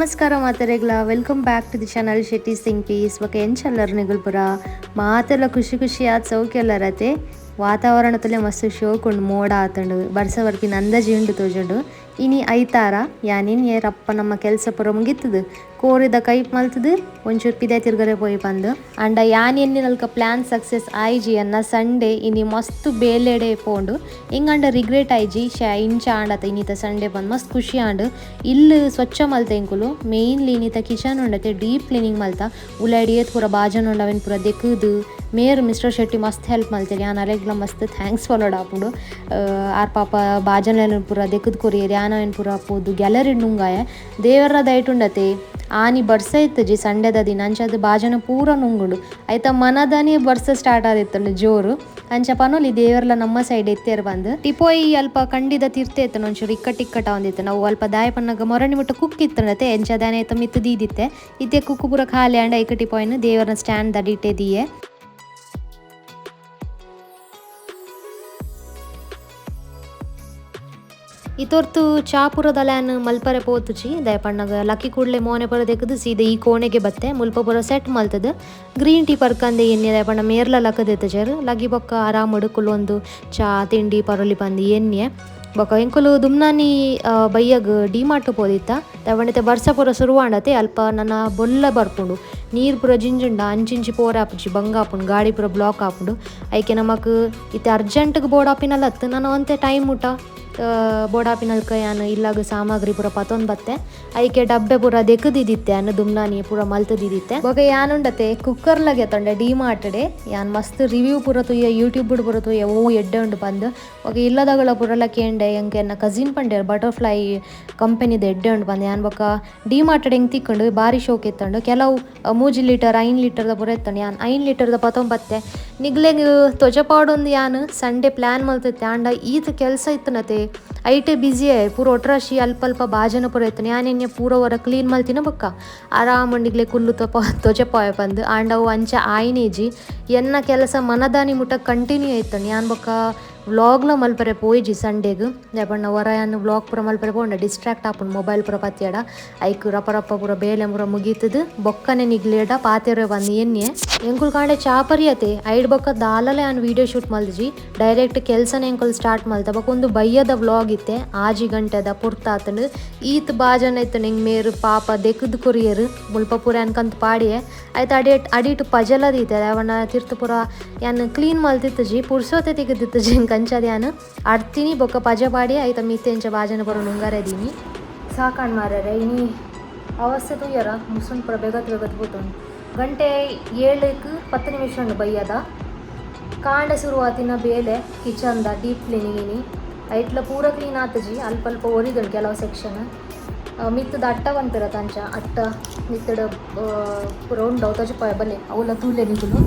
ನಮಸ್ಕಾರ ಮಾತರೆಗ್ಲ, welcome back to the channel Shetty Singh piece. ಬೊಕ ಎಂಚಲ್ಲರ್ ನಿಗುಲ್ಪುರ ಮಾತೆಲ್ಲ ಖುಷಿ ಖುಷಿ ಆದ್ ಸೌಖ್ಯಲ್ಲರತೆ. ವಾತಾವರಣ ತುಲೆ ಮಸ್ತ್ ಶೋಕುಂಡು, ಮೋಡ ಆತುಂಡು, ಬರ್ಸ ಬರ್ಪಿನ ಅಂದಾಜಿ ಉಂಡು ತೋಜುಂಡು. ಇನಿ ಐತಾರ ಯಾನಿನ್ ಏರಪ್ಪ ನಮ್ಮ ಕೆಲಸ ಪೂರ ಮುಗಿತದು ಕೋರಿದ ಕೈಪ್ ಮಲ್ತದು ಒಂಚೂರು ಪಿದೆ ತಿರ್ಗರೆ ಪೋಯಿ ಪಂದು. ಅಂಡ ಯಾನ್ ಎನ್ನಿನಲ್ಕ ಪ್ಲಾನ್ ಸಕ್ಸಸ್ ಆಯ್ಜಿ ಅನ್ನ ಸಂಡೇ ಇನಿ ಮಸ್ತ್ ಬೇಲೆಡೆ ಪೋಂಡು. ಹಿಂಗಂಡ ರಿಗ್ರೆಟ್ ಆಯ್ಜಿ ಶಾ ಇಂಚ ಆಂಡತ ಇನ್ನಿತ ಸಂಡೇ ಬಂದು ಮಸ್ತ್ ಖುಷಿ ಆಂಡು. ಇಲ್ಲು ಸ್ವಚ್ಛ ಮಲ್ತ ಎಂಕುಲು ಮೇನ್ಲಿ ಇನ್ನಿತ ಕಿಚನ್ ಉಂಡತೆ ಡೀಪ್ ಕ್ಲೀನಿಂಗ್ ಮಲ್ತ ಉಲಾಡಿ ಏತ್ ಪೂರ ಬಾಜನ ಉಂಡು ಅವೆನ್ ಪೂರ ದೆಕ್ಕುದು ಮೇರ್ ಮಿಸ್ಟರ್ ಶೆಟ್ಟಿ ಮಸ್ತ್ ಹೆಲ್ಪ್ ಮಲ್ತೆರ್. ಯಾನ್ ಅರೆಗ್ಲ ಮಸ್ತ್ thanks ಪನೊಡಾಪುಂಡು. ಆರ್ ಪಾಪ ಬಾಜನ ಪೂರ ದೆಕ್ಕುದು ಕೊರಿಯೆರ್. ಯಾನ್ ಅವೆನ್ ಪೂರ ಪೋದು ಗ್ಯಾಲರಿ ನುಂಗಾಯ ದೇವರ ದಯಟುಂಡತೆ ಆನಿ ಬರ್ಸ ಇತ್ತುಜಿ ಸಂಡೆದ ದಿನ ಅಂಚಾದ್ ಬಾಜನ ಪೂರ ನುಂಗುಂಡು. ಐತ ಮನದಾನಿ ಬರ್ಸ ಸ್ಟಾರ್ಟ್ ಆದಿತ್ತುಂಡು ಜೋರು. ಅಂಚ ಪನೊಲಿ ದೇವರ್ಲ ನಮ್ಮ ಸೈಡ್ ಎತ್ತೇರ್ ಬಂದು ಟಿಪೋಯಿ ಅಲ್ಪ ಕಂಡಿದ ತಿರ್ತೆ ಇತ್ತುಂಡು ಒಂಚೂರು ಇಕ್ಕಟ್ ಇಕ್ಕಟ ಒಂದಿತ್ತು. ನಾವು ಅಲ್ಪ ದಾಯ ಪನ್ನಗ ಮೊರಣಿ ಮುಟ್ಟ ಕುಕ್ ಇತ್ತುಂಡತೆ ಎಂಚ ದಾನೆ ಐತ ಮಿತ್ತು ದೀದಿತ್ತೆ ಇತ್ತೆ ಕುಕ್ಕು ಪೂರ ಖಾಲಿ ಆಂಡ ಐಕ ಟಿಪೋಯಿನ ದೇವರನ ಸ್ಟ್ಯಾಂಡ್ ದಡಿಟೆ ದಿಯೆ. ಇತೊರ್ತು ಚಾಪುರದಲ್ಯಾನ್ ಮಲ್ಪರೆ ಪೋತುಜಿ ದಾಯ ಪಣ್ಣಗ ಲಕ್ಕಿ ಕೂಡ್ಲೆ ಮೋನೆ ಪೂರ ದೆಕ್ಕುದು ಸೀದಾ ಈ ಕೋಣೆಗೆ ಬತ್ತೆ ಮುಲ್ಪ ಪೂರ ಸೆಟ್ ಮಲ್ತದು ಗ್ರೀನ್ ಟೀ ಪರ್ಕಂದೆ ಎಣ್ಣೆ ದಾಯ ಪಂಡ ಮೇರ್ಲ ಲಕ್ಕದೆತ್ತಜೆರ್ ಲಗ್ಗಿ ಬೊಕ್ಕ ಆರಾಮಡು ಕುಲ್ಲೊಂದು ಚಾ ತಿಂಡಿ ಪರೊಲಿ ಪಂದು ಎಣ್ಣೆ. ಬೊಕ್ಕ ಎಂಕುಲು ದುಮ್ನಾನಿ ಬಯ್ಯಗ್ ಡಿ ಮಾರ್ಟ್ ಪೋದಿತ್ತ ದಾಯೆ ಪಂಡ ಇತ್ತೆ ಬರ್ಸ ಪೂರ ಸುರುವಾಂಡತೆ ಅಲ್ಪ ನನ ಬೊಲ್ಲ ಬರ್ಪುಂಡು ನೀರು ಪೂರ ಜಿಂಜುಂಡ ಅಂಚಿಂಚಿ ಪೋರೆ ಆಪುಜಿ ಬಂಗ ಆಪುಂಡು ಗಾಡಿ ಪೂರ ಬ್ಲಾಕ್ ಆಪುಂಡು. ಐಕೆ ನಮಕ್ ಇತ್ತೆ ಅರ್ಜೆಂಟ್ಗ್ ಬೋಡಾಪಿನಲತ್ತು ನನ ಒಂತೆ ಟೈಮ್ ಮುಟ ಬೋಡಾಪಿನಲ್ಕ ಯಾನ್ ಇಲ್ಲಾಗ ಸಾಮಗ್ರಿ ಪೂರ ಪತೊಂದು ಬತ್ತೆ. ಐಕೆ ಡಬ್ಬೆ ಪೂರ ದೆಕ್ಕುದಿತ್ತೆ ಯಾನ್ ದುಮ್ನಾನಿ ಪೂರ ಮಲ್ತದಿತ್ತೆ. ಬೊಕ ಯಾನುಂಡತೆ ಕುಕ್ಕರ್ ಲಗೆ ಡಿ ಮಾರ್ಟ್ ಯಾನ್ ಮಸ್ತ್ ರಿವ್ಯೂ ಪೂರ ತೂಯ ಯೂಟ್ಯೂಬ್ ಪೂರ ತೂಯ ಓ ಎಡ್ಡೆ ಉಂಡು ಪಂದ್. ಬೊಕ ಇಲ್ಲದಗಳ ಪೂರಲ ಕೇಂಡೆ ಎಂಕ್ ಎನ್ನ ಕಸಿನ್ ಪಂಡೇರ್ ಬಟರ್ಫ್ಲೈ ಕಂಪನಿದ ಎಡ್ಡೆ ಉಂಡು ಪಂದ್. ಯಾನ್ ಬೊಕ ಡಿ ಮಾರ್ಟ್ ಎಂಕ್ ತಿಕ್ಕುಂಡು ಬಾರಿ ಶೋಕ್ ಇತ್ತುಂಡು. ಕೆಲವು 3 ಲೀಟರ್ 5 ಲೀಟರ್ದ ಪೂರ ಇತ್ತುಂಡು. ಯಾನ್ 5 ಲೀಟರ್ದ ಪತೊಂಬತ್ತೆ ನಿಗ್ಲೆಗ್ ತೊಜಪಾಡೊಂದು ಯಾನ್ ಸಂಡೇ ಪ್ಲಾನ್ ಮಲ್ತಿತ್ತೆ. ಆಂಡ ಈತ್ ಕೆಲಸ ಇತ್ತುನತೆ ಐಟೆ ಬಿಸಿ ಆಯ್ ಪೂರ ಒಟ್ರಾಶಿ ಅಲ್ಪ ಅಲ್ಪ ಬಾಜನ ಪೂರ ಇತ್ತುಂಡು. ಯಾನ್ ಎನ್ನೆ ಪೂರ ವರ ಕ್ಲೀನ್ ಮಲ್ತಿನ ಬೊಕ್ಕ ಆರಾಮುಂಡಿಗ್ಲೆ ಕುಲ್ಲು ತೊಜಪಾಯ ಪಂದ್. ಆಂಡ ಅವು ಅಂಚ ಆಯ್ನೇಜಿ ಎನ್ನ ಕೆಲಸ ಮನದಾನಿ ಮುಟ ಕಂಟಿನ್ಯೂ ಆಯ್ತುಂಡು. ಯಾನ್ ಬೊಕ್ಕ ವ್ಲಾಗ್ಲ ಮಲ್ಪರೆ ಪೋಯಿಜಿ ಸಂಡೇಗ್ ದಾಯೆ ಪಂಡ ವರ ಯಾನ್ ವ್ಲಾಗ್ ಪೂರ ಮಲ್ಪರೆ ಪೋಂಡ ಡಿಸ್ಟ್ರಾಕ್ಟ್ ಆಪುಂಡು ಮೊಬೈಲ್ ಪೂರ ಪತ್ತಿಯಡ ಐಕ್ ರಪ ರಪ ಪೂರ ಬೇಲೆ ಪೂರ ಮುಗೀತದು ಬೊಕ್ಕನೆ ನಿಗ್ಲೇಡ ಪಾತೆರೆ ಬಂದು ಎನ್ನೆ. ಎಂಕುಲು ಕಾಂಡೆ ಚಾಪರಿಯತೆ ಐಡ್ ಬೊಕ್ಕ ದಾಲಲೆ ಯಾನ್ ವೀಡಿಯೋ ಶೂಟ್ ಮಲ್ದಿಜಿ ಡೈರೆಕ್ಟ್ ಕೆಲಸನೇ ಎಂಕುಲು ಸ್ಟಾರ್ಟ್ ಮಲ್ತ. ಬೊಕ್ಕ ಒಂದು ಬಯ್ಯದ ವ್ಲಾಗ್ ಇತ್ತೆ 6 ಗಂಟೆದ ಪೊರ್ತಾತುಂಡು. ಈತ್ ಬಾಜನ ಇತ್ತುಂಡು ಎಂಕ್ ಮೇರು ಪಾಪ ದೆಕ್ಕುದು ಕೊರಿಯೆರ್ ಮುಲ್ಪ ಪೂರ ಯಾನ್ ಪಾಡಿಯೆ ಐತ ಅಡಿಟ್ ಪಜಲ ದೀತೆ ಅವನ ತಿರ್ತು ಪೂರ ಯಾನ್ ಕ್ಲೀನ್ ಮಲ್ತಿತ್ತುಜಿ ಪುರ್ಸೋತೆ ತಿಕ್ಕುದಿತ್ತುಜಿ ಎಂಕ್ ಅಂಚಾದ್ ಯಾನ್ ಅಡ್ತೀನಿ ಬೊಕ್ಕ ಪಜ ಪಾಡಿ ಐತ ಮಿತ್ತೆ ಇಂಚ ಬಾಜನ ಪೂರ ನುಂಗಾರೆ ದೀನಿ. ಸಾಕಾಣ್ ಮಾರ್ರೆ ಇನಿ ಅವಸ್ಥೆ ತೂಯರ ಮುಸುಂಡು ಪೂರ ಬೆಗತ್ ಬೆಗತ್ ಪೋತುಂಡು. ಗಂಟೆ 7:10 ನಿಮಿಷ ಉಂಡು ಬಯ್ಯದ. ಕಾಂಡೆ ಶುರುವಾತಿನ ಬೇಲೆ ಕಿಚನ್ದ ಡೀಪ್ ಕ್ಲೀನಿಂಗ್ ಇನಿ ಐಟ್ಲ ಪೂರ ಕ್ಲೀನ್ ಆತುಜಿ ಅಲ್ಪ ಅಲ್ಪ ಒರಿದುಂಡು ಕೆಲವು ಸೆಕ್ಷನ್. ಮಿತ್ತದ ಅಟ್ಟ ಪನ್ಪೆರತ ಅಂಚ ಅಟ್ಟ ಮಿತ್ತಡ ಪೂರ ಉಂಡು ಅವು ತೊಜಪಾಯ ಬಲ್ಲೆ ಅವುಲ ತೂಲೆ ನಿಕುಲು.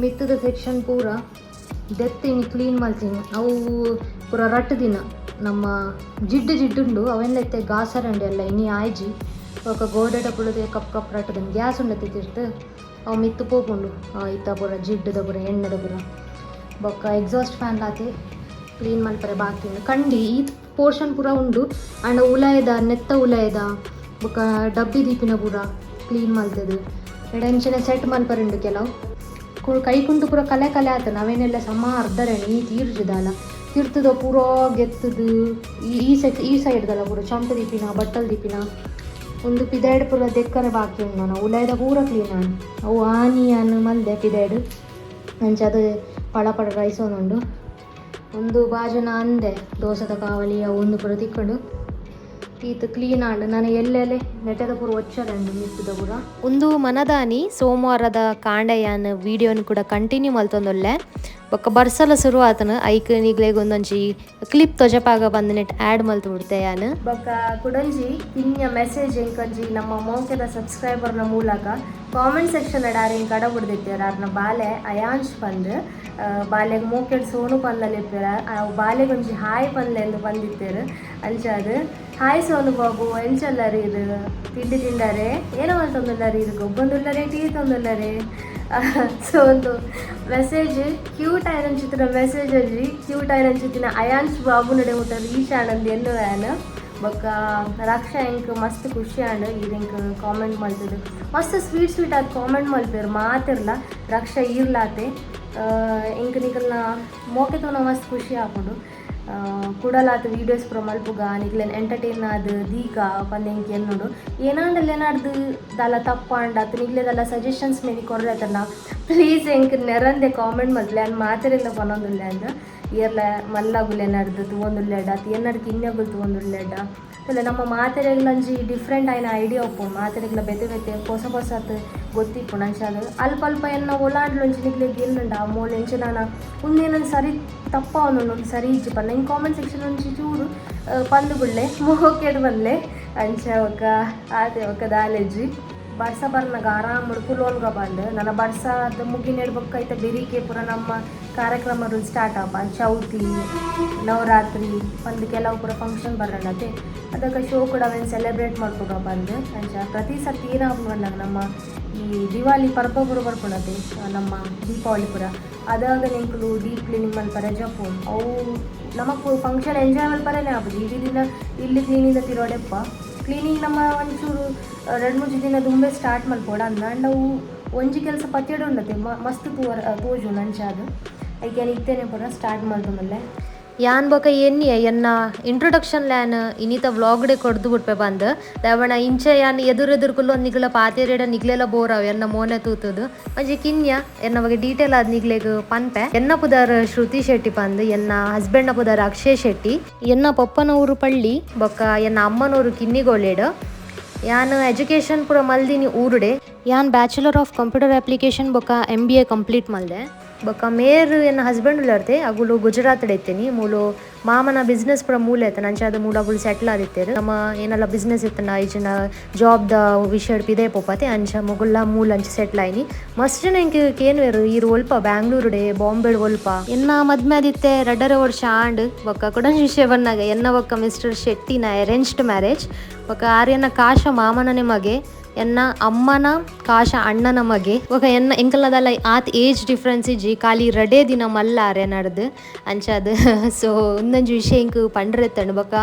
ಮಿತ್ತದ ಸೆಕ್ಷನ್ ಪೂರ ದೆತ್ತಿನಿ ಕ್ಲೀನ್ ಮಲ್ತೀನಿ ಅವು ಪೂರ ರಟ್ಟು ದಿನ ನಮ್ಮ ಜಿಡ್ಡು ಜಿಡ್ಡುಂಡು ಅವೆಲ್ಲ ಇತ್ತೆ ಗಾಸರಂಡೆ ಎಲ್ಲ ಇನಿ ಆಯ್ಜಿ. ಬೊಕ ಗೋಡೆಡ ಪುಳದೆ ಕಪ್ ಕಪ್ ರಟ್ಟುದನ್ ಗ್ಯಾಸ್ ಉಂಡತೆ ತಿರ್ತು ಅವು ಮಿತ್ತು ಪೋಪುಂಡು ಇತ್ತ ಪೂರ ಜಿಡ್ಡುದ ಪೂರ ಎಣ್ಣೆದ ಪೂರ. ಬೊಕ್ಕ ಎಕ್ಸಾಸ್ಟ್ ಫ್ಯಾನ್ ಲಾತೆ ಕ್ಲೀನ್ ಮಲ್ಪರೆ ಬಾಕಿ ಉಂಡು. ಕಂಡಿ ಈ ಪೋರ್ಷನ್ ಪೂರ ಉಂಡು ಆಂಡ ಉಲಾಯದ ನೆತ್ತ ಉಲಾಯದ ಬೊಕ್ಕ ಡಬ್ಬಿ ದೀಪಿನ ಪೂರ ಕ್ಲೀನ್ ಮಲ್ತದು ಎಡೆ ಸೆಟ್ ಮಲ್ಪರೆ ಉಂಡು ಕೆಲವು. ಕೈ ಕುಂಟು ಪೂರ ಕಲೆ ಕಲೆ ಆತನ ಅವೇನೆಲ್ಲ ಸಮ ಅರ್ಧರಣಿ ಈ ತೀರ್ಜುದಾಲ ತಿರ್ತದ ಪೂರ ಗೆತ್ತದು ಈ ಸೆಕ್ ಈ ಸೈಡ್ದಲ್ಲ ಪೂರ ಚಂಪ ದೀಪಿನ ಬಟ್ಟಲ್ ದೀಪಿನ ಒಂದು ಪಿದಾಯ್ಡ್ ಪೂರ ದೆಕ್ಕರೆ ಬಾಕಿ ಉಂಡು. ನಾನು ಉಲಾಯ್ದ ಪೂರ ಕ್ಲೀನ್ ಆಂಡ್ ಅವು ಆನಿ ಆನ್ ಮಲ್ದೆ ಪಿದಾಯ್ಡ್ ಅಂಚ ಅದು ಪಳ ಪಳ ರೈಸ್ ಉಂಡು. ಒಂದು ಬಾಜನ ಅಂದೆ ದೋಸೆದ ಕಾವಲಿ ಅವು ಒಂದು ಪೂರ ತಿಕ್ಕೊಂಡು ಈತ್ ಕ್ಲೀನ್ ಆಂಡ್. ನಾನು ಎಲ್ಲೆಲೆ ನೆಟದ ಪೂರ ಒಚ್ಚರಂಡು ಮಿತ್ತದ ಪೂರ. ಒಂದು ಮನದಾನಿ ಸೋಮವಾರದ ಕಾಂಡೆಯಾನ್ ವೀಡಿಯೋನ್ ಕೂಡ ಕಂಟಿನ್ಯೂ ಮಲ್ತೊಂದೊಲ್ಲೆ. ಬೊಕ್ಕ ಬರ್ಸಲ ಶುರು ಆತನ ಐಕ್ ನಿಗ್ಲೆಗ್ ಒಂದೊಂಜಿ ಕ್ಲಿಪ್ ತೊಜಪಾಗ ಬಂದು ನೆಟ್ ಆ್ಯಡ್ ಮಲ್ತು ಬಿಡ್ತೆ ಯಾನ್. ಬೊಕ್ಕ ಕುಡಂಜಿ ಕಿನ್ಯ ಮೆಸೇಜ್ ಎಂಕೊಂಜಿ ನಮ್ಮ ಮೋಕೆದ ಸಬ್ಸ್ಕ್ರೈಬರ್ನ ಮೂಲಕ ಕಾಮೆಂಟ್ ಸೆಕ್ಷನ್ ಆರ್ ಎಂಕ್ ಕಡ ಬಿಡ್ದಿತ್ತೇರ್. ಆರ್ನ ಬಾಲೆ ಅಯಾಂಶ್ ಪಂದ್ ಬಾಲೆಗ್ ಮೋಕೆಡ್ ಸೋನು ಪನ್ಲಲ್ಲಿ ಅವು ಬಾಲೆಗೊಂಜಿ ಹಾಯ್ ಪನ್ಲೆ ಎಂದು ಬಂದಿತ್ತೇರು. ಅಂಚಾದ್ ಹಾಯ್ ಸೋನು ಬಾಬು, ಎಂಚಲ್ಲರಿ ಇದು ತಿಂಡಿ ತಿಂಡಾರೆ ಏನೋ ಮಲ್ತೊಂದುಲ್ಲರಿ ಇದು ಗೊಬ್ಬೊಂದುಲ್ಲರೆ ಟೀ ತಂದುಲ್ಲರೆ. ಸೊ ಒಂದು ಮೆಸೇಜ್ ಕ್ಯೂಟ್ ಆಯಿನಂಚಿತ್ತಿನ ಮೆಸೇಜ್ ಒಂಜಿ ಕ್ಯೂಟ್ ಆಯಿನಂಚಿತ್ತಿನ ಅಯಾಂಶ್ ಬಾಬು ನಡೆ ಮುಟ್ಟ ರೀಚ್ ಆನಂದ್ ಎನ್ನುವ ಯಾನ್. ಬೊಕ್ಕ ರಕ್ಷಾ ಎಂಕ್ ಮಸ್ತ್ ಖುಷಿ ಆಂಡ್ ಈರ್ ಎಂಕ್ ಕಾಮೆಂಟ್ ಮಲ್ತುದು ಮಸ್ತ್ ಸ್ವೀಟ್ ಸ್ವೀಟ್ ಆದ್ ಕಾಮೆಂಟ್ ಮಲ್ಪೆರ್ ಮಾತೆರ್ಲ ರಕ್ಷಾ ಈರ್ಲಾತೆ ಎಂಕ್ ನಿಕಲ್ನ ಮೋಕೆ ತೂನ ಮಸ್ತ್ ಖುಷಿ ಆಪುಂಡು ಕುಡಲಾತ್ ವೀಡಿಯೋಸ್ ಪೂರ ಮಲ್ಪುಗ ನಿಕ್ಲೆನ್ ಎಂಟರ್ಟೈನ್ ಆದ್ ದೀಕ ಪಂದ್ ಎಂಕ್ ಎನ್ನುಂಡು ಏನಾಂಡಲ ಏನಾಡ್ದು ದಾಲ ತಪ್ಪಾಂಡ ಅತ್ತ್ ನಿಕ್ಲೆ ದಾಲ ಸಜೆಷನ್ಸ್ ಮೇನಿ ಕೊರ್ರೆತನ ಪ್ಲೀಸ್ ಎಂಕ್ ನೆರಂದೆ ಕಾಮೆಂಟ್ ಮಲ್ಪುಲೆ ಯಾನ್ ಮಾತೆರೆಗ್ಲ ಪನೊಂದುಲ್ಲೆ ಅಂದ್ ಏರ್ಲ ಮಲ್ಲಗುಲು ಏನಾಡ್ದು ತೂವೊಂದುಲ್ಲೆಡ ಅತ್ತ್ ಏನಾಡ್ ಕಿನ್ಯಗುಲು ತೂವೊಂದುಲ್ಲೆಡ ತೂಲೆ ನಮ್ಮ ಮಾತೆರೆಗ್ಲ ಒಂಜಿ ಡಿಫ್ರೆಂಟ್ ಆಯಿನ ಐಡಿಯಾ ಉಪ್ಪುಂಡು ಮಾತೆರೆಗ್ಲ ಬೇತೆ ಬೇತೆ ಪೊಸ ಪೊಸತ್ ಗೊತ್ತಿಪ್ಪುಂಡು ಅಂಚಾದ್ ಅಲ್ಪ ಅಲ್ಪ ಎನ್ನ ಒಲಾಂಡ್ಲ ಒಂಜಿ ನಿಕ್ಲೆಗ್ ಎನ್ನುಂಡ ಆ ಮೋಲು ಎಂಚಿನಾನ ಉಂದೇನೊಂದು ಸರಿ ತಪ್ಪಾವೊಂದುಂಡು ಉಂದು ಸರಿ ಇಜ್ಜಿ ಪಂದ್ ಎಂಕ್ ಕಾಮೆಂಟ್ ಸೆಕ್ಷನ್ ಒಂಜಿ ಚೂರು ಪಂದ್ ಬುಡ್ಲೆ ಮೋಕೆಡ್ ಪನ್ಲೆ ಅಂಚ ಬೊಕ ಆತೆ ಬೊಕ ದಾಲೆಜ್ಜಿ ಬರ್ಸ ಬರ್ನಗ ಆರಾಮಡ್ ಕುಲೋನ್ಗ ಬಂದ್ ನನ ಬರ್ಸದ ಮುಗಿನೆಡ್ ಬೊಕ್ಕ ಐತ ಬೆರಿಕೆ ಪೂರ ನಮ್ಮ ಕಾರ್ಯಕ್ರಮ ಸ್ಟಾರ್ಟ್ ಆಪ ಚೌತಿ ನವರಾತ್ರಿ ಪಂದ್ ಕೆಲವು ಪೂರ ಫಂಕ್ಷನ್ ಬರಣ್ಣತೆ ಅದಕ್ಕೆ ಶೋ ಕೂಡ ಅವೆನ್ ಸೆಲೆಬ್ರೇಟ್ ಮಲ್ಪುಗ ಪಂದ್ ಅಂಚ ಪ್ರತಿ ಸರ್ತಿ ಏನಾಪುಂಡು ಪನ್ನಗ ನಮ್ಮ ಈ ದಿವಾಲಿ ಪರ್ಬ ಪೂರ ಬರ್ಪುಂಡತೆ ನಮ್ಮ ದೀಪಾವಳಿ ಪೂರ ಅದಾಗ ಎಂಕುಲು ಡೀಪ್ ಕ್ಲೀನಿಂಗ್ ಮಲ್ಪರೆ ಜಪ್ಪುಂಡು ಅವು ನಮಕ್ ಫಂಕ್ಷನ್ ಎಂಜಾಯ್ ಮಲ್ಪರೆನೇ ಆಪುಜಿ ಇಡೀ ದಿನ ಇಲ್ಲಿ ಕ್ಲೀನಿಂಗ್ ತಿರೋಡೆಪ್ಪ ಕ್ಲೀನಿಂಗ್ ನಮ್ಮ ಒಂಚೂರು ರಡ್ಡ್ ಮೂಜಿ ದಿನ ದುಂಬೆ ಸ್ಟಾರ್ಟ್ ಮಲ್ಪೊಡು ಅಂದ್ ಆಂಡ ಅವು ಒಂಜಿ ಕೆಲಸ ಪತ್ತೆಡ್ ಉಂಡತೆ ಮಸ್ತ್ ತೂವರ ತೋಜುಂಡು ಅಂಚಾದ್ ಐಕ್ ಯಾನ್ ಇತ್ತೆನೆ ಪೂರ ಸ್ಟಾರ್ಟ್ ಮಲ್ತೊಂದುಲ್ಲೆ ಯಾನ್ ಬೊಕ ಎನ್ನಿಯೆ ಎನ್ನ ಇಂಟ್ರೊಡಕ್ಷನ್ ಲ್ಯಾನ್ ಇನಿತ ವ್ಲಾಗ್ಡೆ ಕೊರ್ದು ಬುಡ್ಪೆ ಪಂದ್ ದಾಯೆಪಂಡ ಇಂಚ ಯಾನ್ ಎದುರು ಎದುರು ಕುಲ್ಲೊಂದು ನಿಗ್ಲ ಪಾತೆರೆಡ ನಿಗ್ಲೆಲ ಬೋರ್ ಆವು ಎನ್ನ ಮೋನೆ ತೂತುದು ಒಂಜಿ ಕಿನ್ಯ ಎನ್ನ ಬಗ್ಗೆ ಡೀಟೇಲ್ ಆದ್ ನಿಗ್ಲೆಗ್ ಪನ್ಪೆ ಎನ್ನ ಪುದರ್ ಶ್ರುತಿ ಶೆಟ್ಟಿ ಪಂದ್ ಎನ್ನ ಹಸ್ಬೆಂಡ್ ನ ಪುದರ್ ಅಕ್ಷಯ್ ಶೆಟ್ಟಿ ಎನ್ನ ಪೊಪ್ಪನ ಊರು ಪಳ್ಳಿ ಬೊಕ ಎನ್ನ ಅಮ್ಮನೂರು ಕಿನ್ನಿಗೋಳಿಡ್ ಯಾನ್ ಎಜುಕೇಶನ್ ಪೂರ ಮಲ್ದಿನಿ ಊರುಡೆ ಯಾನ್ bachelor of computer application ಬೊಕ MBA complete ಮಲ್ದೆ ಬೊಕ ಮೇರ್ ಎನ್ನ ಹಸ್ಬೆಂಡ್ ಉಲ್ಲರ್ತೆ ಅಗುಲು ಗುಜರಾತ್ ಇತ್ತೀನಿ ಮೂಲು ಮಾಮನ ಬಿಸ್ನೆಸ್ ಪೂರ ಮೂಲೆ ಇತ್ತನ ಅಂಚಾದ್ ಮೂಲು ಅಗುಲು ಸೆಟ್ಲ್ ಆದಿತ್ತೆರ್ ನಮ್ಮ ಏನೆಲ್ಲ ಬಿಸ್ನೆಸ್ ಇತ್ತಂಡ ಇಜ್ಜಿಂಡ ಜಾಬ್ ದ ವಿಷಯ ಪಿದಯ್ ಪೋಪತೆ ಅಂಚ ಮೊಗುಲ್ಲ ಮೂಲ ಅಂಚ ಸೆಟ್ಲ್ ಆಯ್ನಿ ಮಸ್ತ್ ಜನ ಎಂಕ್ ಕೇನುವೆರ್ ಈರ್ ಒಲ್ಪ ಬ್ಯಾಂಗ್ಳೂರುಡೆ ಬಾಂಬೆಡ್ ಒಲ್ಪ ಎನ್ನ ಮದ್ಮೆ ಆದಿತ್ತೆ ರಡ್ಡರೆ ವರ್ಷ ಆಂಡ್ ಬೊಕ ಕುಡೊಂಜಿ ವಿಷಯ ಬನ್ನಗ ಎನ್ನ ಬೊಕ್ಕ ಮಿಸ್ಟರ್ ಶೆಟ್ಟಿನ ಅರೇಂಜ್ಡ್ ಮ್ಯಾರೇಜ್ ಬೊಕ ಆರ್ಯನ ಕಾಶ ಮಾಮನನೆ ಮಗೆ ಎನ್ನ ಅಮ್ಮನ ಕಾಶ ಅಣ್ಣನ ಮಗೆ ಬೊಕ ಎನ್ನ ಎಂಕಲ್ನದಲ್ಲ ಆತ್ ಏಜ್ ಡಿಫ್ರೆನ್ಸ್ ಇಜ್ಜಿ ಖಾಲಿ ರಡೇ ದಿನ ಮಲ್ಲ ಆರೆ ನಡ್ದು ಅಂಚಾದ್ ಸೊ ಉಂದೊಂಜಿ ವಿಷಯ ಎಂಕ್ ಪಂಡ್ರೆತ್ತಂಡು ಬೊಕ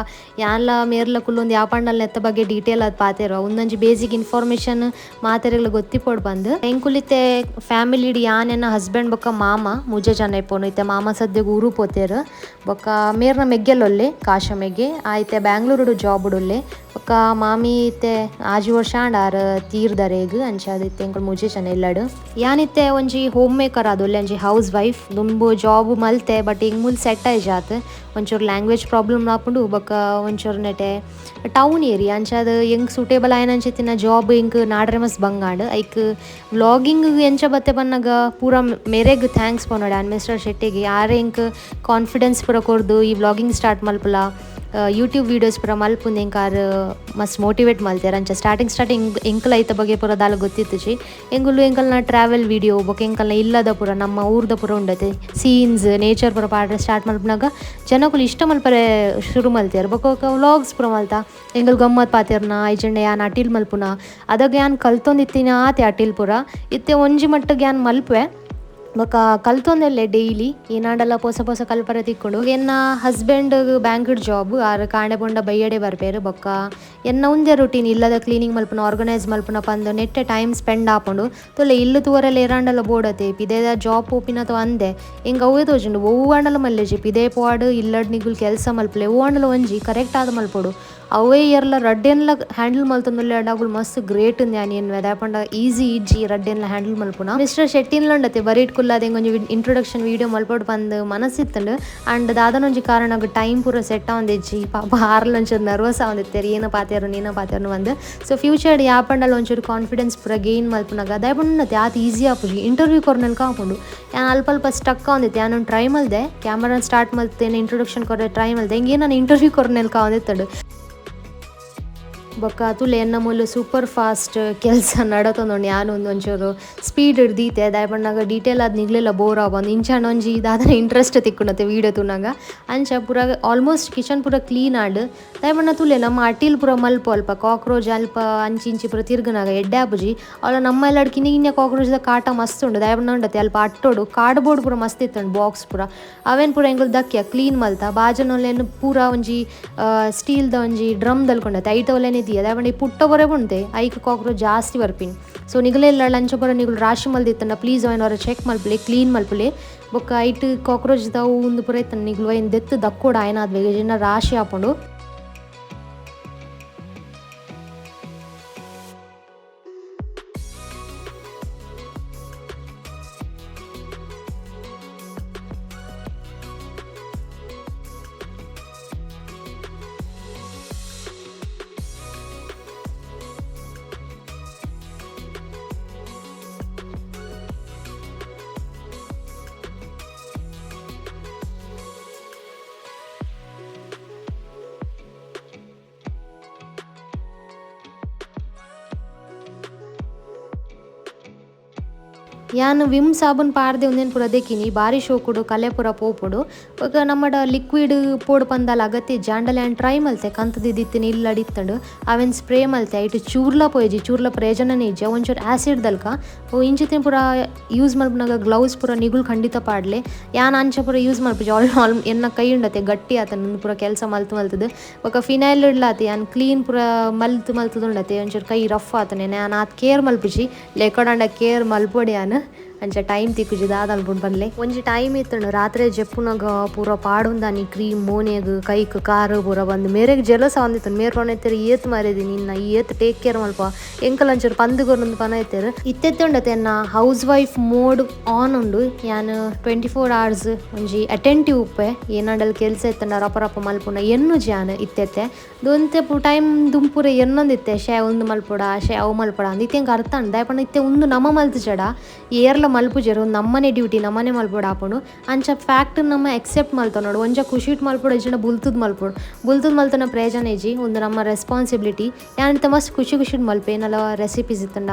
ಯಾನ್ಲ ಮೇರ್ಲ ಕುಲ್ಲೊಂದು ಯಾಪಂಡಲ ನೆತ್ತ ಬಗ್ಗೆ ಡೀಟೇಲ್ ಆದ್ ಪಾತೆರ್ವ ಉಂದೊಂಜಿ ಬೇಸಿಕ್ ಇನ್ಫಾರ್ಮೇಶನ್ ಮಾತೆರೆಗ್ಲ ಗೊತ್ತಿಪೊಡು ಪಂದ್ ಎಂಕುಲಿತ್ತೆ ಫ್ಯಾಮಿಲಿಡ್ ಯಾನ್ ಎನ್ನ ಹಸ್ಬೆಂಡ್ ಬೊಕ ಮಾಮ ಮೂಜೆ ಜನ ಇಪ್ಪೊನು ಇತ್ತೆ ಮಾಮ ಸದ್ಯಗ್ ಊರು ಪೋತೆರ್ ಬೊಕ ಮೇರ್ನ ಮೆಗ್ಗೆಲೊಲ್ಲೆ ಕಾಶ ಮೆಗ್ಗೆ ಆಯ್ತೆ ಬ್ಯಾಂಗ್ಳೂರುಡು ಜಾಬ್ ಉಲ್ಲೆ ಬೊಕ ಮಾಮಿ ಇತ್ತೆ ಆಜಿ ವರ್ಷ ಆಂಡ್ ಆರ್ ತೀರ್ದರೆಗ್ ಅಂಚಾದ್ ಇತ್ತೆ ಎಂಕುಲು ಮೂಜೆ ಜನ ಇಲ್ಲಡ್ ಯಾನಿತ್ತೆ ಒಂಜಿ ಹೋಮ್ ಮೇಕರ್ ಆದುಲ್ಲೆ ಒಂಜಿ ಹೌಸ್ ವೈಫ್ ದುಂಬು ಜಾಬ್ ಮಲ್ತೆ ಬಟ್ ಇಂಗ್ ಮೂಲು ಸೆಟ್ ಆಯ್ಜಾತ್ ಒಂಚೂರು ಲ್ಯಾಂಗ್ವೇಜ್ ಪ್ರಾಬ್ಲಮ್ ಆಪುಂಡು ಬೊಕ ಒಂಚೂರು ನೆಟೆ ಟೌನ್ ಏರಿಯಾ ಅಂಚಾದ್ ಎಂಕ್ ಸೂಟೇಬಲ್ ಆಯಿನಂಚಿತ್ತಿನ ಜಾಬ್ ಎಂಕ್ ನಾಡ್ರೆ ಮಸ್ತ್ ಬಂಗಾಂಡ್ ಐಕ್ ವ್ಲಾಗಿಂಗ್ ಎಂಚ ಬತ್ತೆ ಪನ್ನಗ ಪೂರ ಮೇರೆಗ್ thanks ಪನೊಡು ಯಾನ್ ಮಿಸ್ಟರ್ ಶೆಟ್ಟಿಗೆ ಆರ್ ಎಂಕ್ ಕಾನ್ಫಿಡೆನ್ಸ್ ಪೂರ ಕೊರ್ದು ಈ ವ್ಲಾಗಿಂಗ್ ಸ್ಟಾರ್ಟ್ ಮಲ್ಪುಲ ಯೂಟ್ಯೂಬ್ ವೀಡಿಯೋಸ್ ಪೂರ ಮಲ್ಪುಂದು ಎಂಕ್ ಆರ್ ಮಸ್ತ್ ಮೋಟಿವೇಟ್ ಮಲ್ತೆರ್ ಅಂಚ ಸ್ಟಾರ್ಟಿಂಗ್ ಸ್ಟಾರ್ಟಿಂಗ್ ಎಂಕಲ್ ಐತ ಬಗ್ಗೆ ಪೂರ ದಾಲ ಗೊತ್ತಿತ್ತುಜಿ ಎಂಕುಲು ಎಂಕಲ್ನ ಟ್ರಾವೆಲ್ ವೀಡಿಯೋ ಬೊಕ ಎಂಕಲ್ನ ಇಲ್ಲದ ಪೂರ ನಮ್ಮ ಊರ್ದ ಪೂರ ಉಂಡತೆ ಸೀನ್ಸ್ ನೇಚರ್ ಪೂರ ಪಾಡ್ರೆ ಸ್ಟಾರ್ಟ್ ಮಲ್ಪುನಗ ಜನಕುಲು ಇಷ್ಟ ಮಲ್ಪರೆ ಶುರು ಮಲ್ತೆರ್ ಬೊಕ ಬೊಕ ವ್ಲಾಗ್ಸ್ ಪೂರ ಮಲ್ತ ಎಂಕುಲು ಗಮ್ಮತ್ ಪಾತೆರ್ನ ಇಜ್ಜಂಡ ಯಾನ್ ಅಟಿಲ್ ಮಲ್ಪುನ ಅದಗ ಯಾನ್ ಕಲ್ತೊಂದಿತ್ತಿನ ಆತೆ ಅಟಿಲ್ ಪೂರ ಇತ್ತೆ ಒಂಜಿ ಮಟ್ಟಗ್ ಯಾನ್ ಮಲ್ಪುವೆ ಬೊಕ ಕಲ್ತೊಂದೆಲ್ಲೆ ಡೈಲಿ ಏನಾಂಡಲ ಪೊಸ ಪೊಸ ಕಲ್ಪರೆ ತಿಕ್ಕೊಂಡು ಎನ್ನ husband bank job ಆರ್ ಕಾಂಡೆ ಪೋಂಡ ಬಯ್ಯಡೆ ಬರ್ಪೆರ್ ಬೊಕ್ಕ ಎನ್ನ ಉಂದೆ ರುಟೀನ್ ಇಲ್ಲದ ಕ್ಲೀನಿಂಗ್ ಮಲ್ಪುನ ಆರ್ಗನೈಸ್ ಮಲ್ಪುನ ಪಂದ್ ನೆಟ್ಟೆ ಟೈಮ್ ಸ್ಪೆಂಡ್ ಆಪುಂಡು ತೊಲೆ ಇಲ್ಲು ತೂವರೆಲ ಏರಾಂಡಲ ಬೋಡತೆ ಪಿದೆದ ಜಾಬ್ ಪೋಪಿನ ಅಂದೆ ಎಂಕ್ ಅವ್ವೇ ತೋಜುಂಡು ಒವ್ವು ಆಂಡಲ ಮಲ್ಲೆಜಿ ಪಿದೆ ಪೋವಾಡ್ ಇಲ್ಲಡ್ ನಿಗುಲ್ ಕೆಲಸ ಮಲ್ಪುಲೆ ಒವ್ವು ಆಂಡಲ ಒಂಜಿ ಕರೆಕ್ಟ್ ಆದ್ ಮಲ್ಪೊಡು ಅವೇ ಏರ್ಲ ರಡ್ಡೆನ್ಲ ಹ್ಯಾಂಡಲ್ ಮಲ್ತೊಂದುಲ್ಲೆ ಅಗುಲು ಮಸ್ತ್ ಗ್ರೇಟ್ ಉಂದು ಯಾನ್ ಎನ್ನುವೆ ದಾಯೆ ಪಂಡ ಈಸಿ ಇಜ್ಜಿ ರಡ್ಡೆನ್ಲ ಹ್ಯಾಂಡಲ್ ಮಲ್ಪುನ ಮಿಸ್ಟರ್ ಶೆಟ್ಟಿನ್ಲ ಉಂಡತೆ ಬರೀಟ್ ಕುಲ್ಲಾದ್ ಎಂಕ್ ಒಂಜಿ ಇಂಟ್ರೊಡಕ್ಷನ್ ವೀಡಿಯೋ ಮಲ್ಪೊಡು ಪಂದ್ ಮನಸ್ಸಿತ್ತುಂಡು ಅಂಡ್ ದಾದನೊಂಜಿ ಕಾರಣಗ್ ಟೈಮ್ ಪೂರ ಸೆಟ್ ಆವೊಂದಿಜ್ಜಿ ಪಾಪ ಆರ್ಲ ಒಂಚೂರು ನರ್ವಸ್ ಆವೊಂದಿತ್ತೆರ್ ಏನ ಪಾತೆರುನು ಏನ ಪಾತೆರುನು ಪಂದ್ ಸೊ ಫ್ಯೂಚರ್ಡ್ ಯಾಪಂಡಲ ಒಂಚೂರು ಕಾನ್ಫಿಡೆನ್ಸ್ ಪೂರ ಗೈನ್ ಮಲ್ಪುನಗ ದಾಯೆ ಪಂಡ ಆತ್ ಈಸಿ ಆಪುಜಿ ಇಂಟರ್ವ್ಯೂ ಕೊರ್ನಲ್ಕ ಆಪುಂಡು ಯಾನ್ ಅಲ್ಪ ಅಲ್ಪ ಸ್ಟಕ್ ಆವೊಂದಿತ್ತೆ ಯಾನ್ ಟ್ರೈ ಮಲ್ದೆ ಕ್ಯಾಮರಾ ಸ್ಟಾರ್ಟ್ ಮಲ್ತೇನೆ ಇಂಟ್ರೊಡಕ್ಷನ್ ಕೊರ್ರೆ ಟ್ರೈ ಮಲ್ದೆ ಎಂಕ್ ನಾನು ಇಂಟರ್ವ್ಯೂ ಕೊರ್ನೆಲ್ಕ ಆವೊಂದಿತ್ತುಂಡು. ಬೊಕ್ಕ ತುಲೆ ಎನ್ನ ಮೂಲು ಸೂಪರ್ ಫಾಸ್ಟ್ ಕೆಲಸ ನಡತೊಂದುಂಡು. ಯಾನ್ ಒಂಚೂರು ಸ್ಪೀಡ್ ದೀತೆ ದಾಯೆ ಪನ್ನಗ ಡೀಟೇಲ್ ಆದ್ ನಿಗ್ಲೆಲ ಬೋರ್ ಆವೊಂದು ಇಂಚಾಂಡ ಒಂಜಿ ದಾದನ ಇಂಟ್ರೆಸ್ಟ್ ತಿಕ್ಕುನತೆ ವೀಡಿಯೋ ತೂನಗ. ಅಂಚ ಪೂರ ಆಲ್ಮೋಸ್ಟ್ ಕಿಚನ್ ಪೂರ ಕ್ಲೀನ್ ಆಂಡ್. ದಾಯೆ ಪಂಡ ತುಲೆ ನಮ್ಮ ಅಟಿಲ್ ಪೂರ ಮಲ್ಪ ಅಲ್ಪ ಕಾಕ್ರೋಚ್ ಅಲ್ಪ ಅಂಚಿ ಇಂಚಿ ಪೂರ ತಿರ್ಗನಾಗ ಎಡ್ಡೆ ಆಪುಜಿ. ಅವಲ ನಮ್ಮ ಎಲ್ಲಡ್ ಕಿನ್ನಿ ಕಿನ್ಯ ಕಾಕ್ರೋಚ್ ದ ಕಾಟ ಮಸ್ತ್ ಉಂಡು. ದಾಯೆ ಪಂಡ ಉಂಡತೆ ಅಲ್ಪ ಅಟ್ಟೋಡು ಕಾರ್ಡ್ಬೋರ್ಡ್ ಪೂರ ಮಸ್ತ್ ಇತ್ತುಂಡು ಬಾಕ್ಸ್ ಪೂರ ಅವೇನ್ ಪೂರ ಎಂಕುಲು ದಕ್ಕಿಯ ಕ್ಲೀನ್ ಮಲ್ತ ಬಾಜನೊಲೆನ್ ಪೂರ ಒಂಜಿ ಸ್ಟೀಲ್ ದ ಒಂಜಿ ಡ್ರಮ್ ದಲ್ಕೊಂಡತೆ ಐತ ಒಲೆನೆ ದೀಯ. ದಾಯೆ ಪಂಡ ಈ ಪುಟ್ಟ ಬೊರೆ ಉಂತೆ ಐಕ್ ಕಾಕ್ರೋಚ್ ಜಾಸ್ತಿ ಬರ್ಪಿನಿ. ಸೊ ನಿಗಲೆಲ್ಲ ಲಂಚ ಪೂರ ನಿಗುಲು ರಾಶಿ ಮಲ್ದಿತ್ತಂಡ ಪ್ಲೀಸ್ ಅವೇನ್ ಒರ ಚೆಕ್ ಮಲ್ಪುಲೆ ಕ್ಲೀನ್ ಮಲ್ಪುಲೆ. ಬೊಕ್ಕ ಐಟ್ ಕಾಕ್ರೋಚ್ ದ ಉಂದು ಪೂರ ಇತ್ತಂಡ ನಿಗುಲು ಐನ್ ದೆತ್ತ್ ದಕ್ಕೊಡು ಆಯನಾದ್ ಬೇಗ ಇಜ್ಜಿಂಡ ರಾಶಿ ಆಪುಂಡು. ಯಾನ್ ವಿಮ್ ಸಾಬೂನ್ ಪಾಡ್ದೆ ಉಂದೆನ್ ಪೂರ ದೆಕ್ಕಿನಿ ಬಾರಿ ಶೋಕುಡು ಕಲೆ ಪೂರ ಪೋಪುಡು. ಬೊಕ ನಮ್ಮಡ ಲಿಕ್ವಿಡ್ ಪೋಡು ಪಂದಾಲ ಅಗತ್ಯ ಜಾಂಡಲ ಯಾನ್ ಟ್ರೈ ಮಲ್ತೆ ಕಂತುದಿತ್ತಿನ ಇಲ್ಲಡ್ ಇತ್ತುಂಡು ಅವೆನ್ ಸ್ಪ್ರೇ ಮಲ್ತೆ ಐಟ್ ಚೂರ್ಲ ಪೋಯಿಜಿ ಚೂರ್ಲ ಪ್ರಯೋಜನನೇ ಇಜ್ಜಿ ಒಂಚೂರು ಆಸಿಡ್ ದಲ್ಕ ಇಂಚಿತ್ತಿನ ಪೂರ ಯೂಸ್ ಮಲ್ಪುನಗ ಗ್ಲೌಸ್ ಪೂರ ನಿಗುಲು ಖಂಡಿತ ಪಾಡ್ಲೆ. ಯಾನ್ ಅಂಚ ಪೂರ ಯೂಸ್ ಮಲ್ಪುಜಿ ಆಲ್ ಆಲ್ ಎನ್ನ ಕೈ ಉಂಡತೆ ಗಟ್ಟಿ ಆತನ ಉಂದು ಪೂರ ಕೆಲಸ ಮಲ್ತು ಮಲ್ತುದು. ಬೊಕ ಫಿನೈಲ್ ಇಡ್ಲಾತೆ ಯಾನ್ ಕ್ಲೀನ್ ಪೂರ ಮಲ್ತು ಮಲ್ತುದುಂಡತೆ ಒಂಚೂರು ಕೈ ರಫ್ ಆತನೆ ಯಾನ್ ಆತ್ ಕೇರ್ ಮಲ್ಪುಜಿ ಲೆಕ್ಕಡಾಂಡ ಕೇರ್ ಮಲ್ಪೊಡೆ ಯಾನ್ ಅಂಚ ಟೈಮ್ ತಿಕ್ಕುಜಿ ದಾದ ಅನ್ಪುಂಡು ಪನ್ಲೆ. ಒಂಜಿ ಟೈಮ್ ಇತ್ತುಂಡು ರಾತ್ರೆ ಜೆಪ್ಪುನಗ ಪೂರ ಪಾಡುಂದಾನಿ ಕ್ರೀಮ್ ಮೋನೆಗ್ ಕೈಕ್ ಕಾರು ಪೂರ ಬಂದು ಮೇರೆಗ್ ಜೆಲಸ್ ಆವೊಂದಿತ್ತುಂಡು. ಮೇರ್ ಪನೈತೆರ್ ಏತ್ ಮಾರಿದಿ ನಿನ್ನ ಏತ್ ಟೇಕ್ ಕೇರ್ ಮಲ್ಪ ಎಂಕಲ್ ಒಂಚೂರು ಪಂದ್ ಕೊರೊಂದು ಪನೈತೆರ್. ಇತ್ತೆತ್ತೆ ಉಂಡತೆ ಎನ್ನ ಹೌಸ್ ವೈಫ್ ಮೋಡ್ ಆನ್ ಉಂಡು. ಯಾನ್ 24 ಅವರ್ಸ್ ಒಂಜಿ ಅಟೆಂಟಿವ್ ಉಪ್ಪೆ ಏನಾಂಡಲ್ ಕೆಲಸ ಇತ್ತುಂಡ ರಪ ರಪ ಮಲ್ಪುನ ಎನ್ನುಜಿ ಯಾನ್ ಇತ್ತೆತ್ತೆ ಒಂತೆ ಟೈಮ್ ದುಂಪುರ ಎನ್ನೊಂದಿತ್ತೆ ಶೇ ಉಂದು ಮಲ್ಪೊಡ ಶೇ ಅವು ಮಲ್ಪೊಡ ಅಂದ್ ಇತ್ತೆ ಎಂಕ್ ಅರ್ಥ ಆಂಡ್. ದಾಯೆ ಪಂಡ ಇತ್ತೆ ಉಂದು ನಮ ಮಲ್ತುಜಡ ಏರ್ಲ ಮಲ್ಪುಜೆರ್ ಉಂದು ನಮ್ಮನೆ ಡ್ಯೂಟಿ ನಮ್ಮನೆ ಮಲ್ಪೊಡು ಆಪುಂಡು. ಅಂಚ ಫ್ಯಾಕ್ಟ್ ನಮ ಎಕ್ಸೆಪ್ಟ್ ಮಲ್ತೊನೊಡು ಒಂಜ ಖುಷಿಟ್ ಮಲ್ಪೊಡು ಇಜ್ಜಿಂಡ ಬುಲ್ತುದ್ ಮಲ್ಪೊಡು ಬುಲ್ತುದ್ ಮಲ್ತನ ಪ್ರಯೋಜನ ಇಜ್ಜಿ ಉಂದು ನಮ್ಮ ರೆಸ್ಪಾನ್ಸಿಬಿಲಿಟಿ. ಯಾನ್ ಇತ್ತೆ ಮಸ್ತ್ ಖುಷಿ ಖುಷಿಟ್ ಮಲ್ಪೆ ಏನಾಲ ರೆಸಿಪೀಸ್ ಇತ್ತಂಡ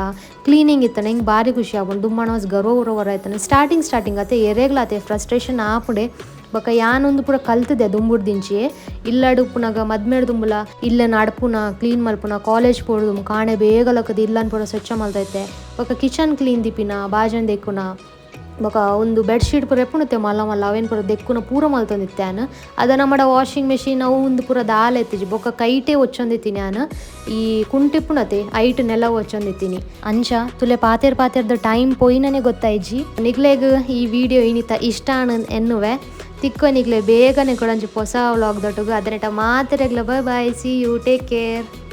ಕ್ಲೀನಿಂಗ್ ಇತ್ತಂಡ ಹಿಂಗೆ ಬಾರಿ ಖುಷಿ ಆಪುಂಡು. ದುಮ್ಮಣ ಮಸ್ತ್ ಗರ್ವ ಉರವರ ಆಯ್ತಾನೆ ಸ್ಟಾರ್ಟಿಂಗ್ ಸ್ಟಾರ್ಟಿಂಗ್ ಅತ್ತೆ ಎರೆಗ್ಲಾತೆ ಫ್ರಸ್ಟ್ರೇಷನ್ ಆಪುಂಡೆ. ಬೊಕ ಯಾನೊಂದು ಪೂರ ಕಲ್ತದೆ ದುಂಬುಡ್ದಿಂಚಿ ಇಲ್ಲಡ್ ಉಪ್ಪುನಗ ಮದ್ಮೆಡ್ ದುಂಬುಲ ಇಲ್ಲನ್ ಅಡ್ಪುನ ಕ್ಲೀನ್ ಮಲ್ಪುನ ಕಾಲೇಜ್ ಪೋಡುದು ಕಾಣೆ ಬೇಗ ಲಕ್ಕದ್ ಇಲ್ಲನ್ ಪೂರ ಸ್ವಚ್ಛ ಮಲ್ತೈತೆ. ಬೊಕ ಕಿಚನ್ ಕ್ಲೀನ್ ದಿಪಿನ ಬಾಜನ್ ದೆಕ್ಕುನ ಬೊಕ ಉಂದು ಬೆಡ್ ಶೀಟ್ ಪೂರ ಎಪ್ಪುಣತೆ ಮಲ್ಲ ಮಲ್ಲ ಅವೇನ್ ಪೂರ ದೆಕ್ಕುನ ಪೂರ ಮಲ್ತೊಂದಿತ್ತೆ ಯಾನ್. ಅದ ನಮ್ಮಡ ವಾಷಿಂಗ್ ಮೆಷಿನ್ ಅವು ಉಂದು ಪೂರ ದಾಲ ಎತ್ತಿಜಿ ಬೊಕ ಕೈಟೇ ಒಚ್ಚೊಂದಿತ್ತೀನಿ ಯಾನ್ ಈ ಕುಂಟಿಪ್ಪುಣತೆ ಐಟ್ ನೆಲ ಒಚ್ಚೊಂದಿತ್ತೀನಿ. ಅಂಚ ತುಲೆ ಪಾತೆರ್ ಪಾತೆರ್ದ ಟೈಮ್ ಪೋಯಿನನೆ ಗೊತ್ತಾಯ್ಜಿ. ನಿಗ್ಲೆಗ್ ಈ ವಿಡಿಯೋ ಇನಿತ ಇಷ್ಟ ಎನ್ನುವೆ ತಿಕ್ಕೋ ನಿಗ್ಲೆ ಬೇಗನೆ ಕೊಡಂಚಿ ಪೊಸ vlog ದೊಟ್ಟುಗು ಅದನೆಟ ಮಾತೆರೆಗ್ಲ bye bye, see you, take care.